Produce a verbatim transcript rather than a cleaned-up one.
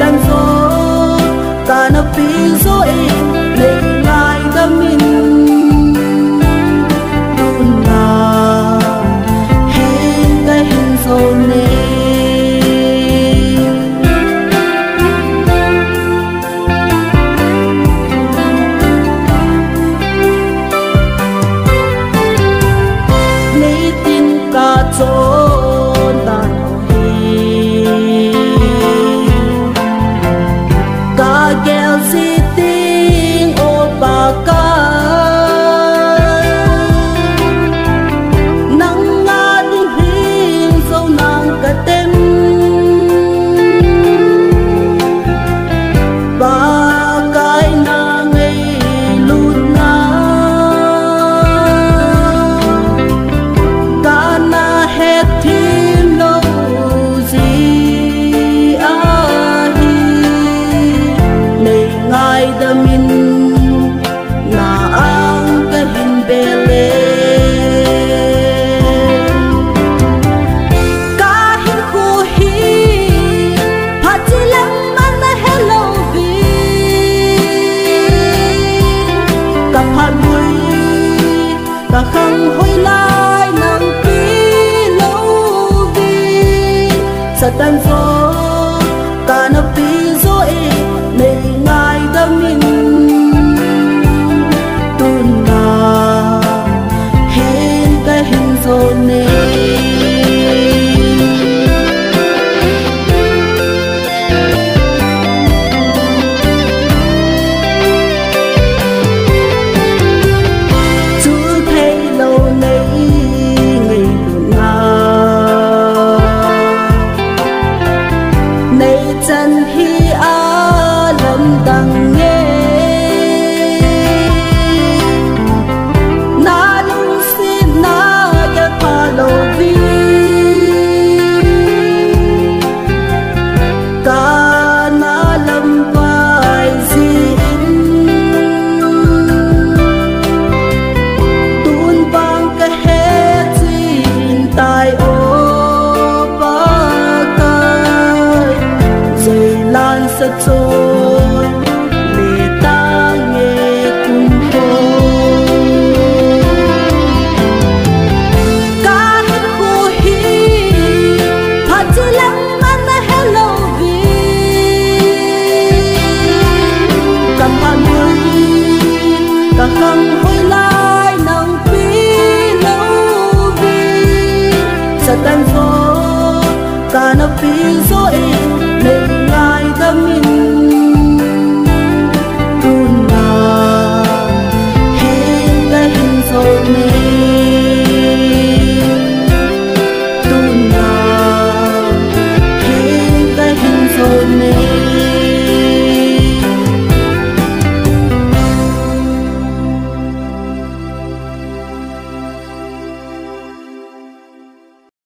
Satan jo, kana pil jo e, nei ngaidam in. Tuna, hin kahin jou ne. Nei tin kachon dan u hi, kagel ji ting o Pakai. Nanga ding hin jou nang katem. Pakai na ngailutna, kana hethem lou ji ahi. Nei ngaidam in, na ang kahin bel e. Kahinkho hi phatchilem ana helou vin, kaphat lui, kakhang hoilai nang pil lou vin. Satan jo, kana pil jo e, nei ngaidam in. Tuna, hin kahin jou ne. Chul theilou nei ngailutna, nei chan hi alamdang e. Na lungsetna gel pha lou vin, kana lamvai jin. Tun vang kahet jin tai o Pakai, jeilan sa choi le tange kum ho. Kahinkho hi phatchilem ana helou vin, kaphat lui, kakhang hoilai nang pil lou vin. Satan jo, kana pil jo e, nei ngaidam in.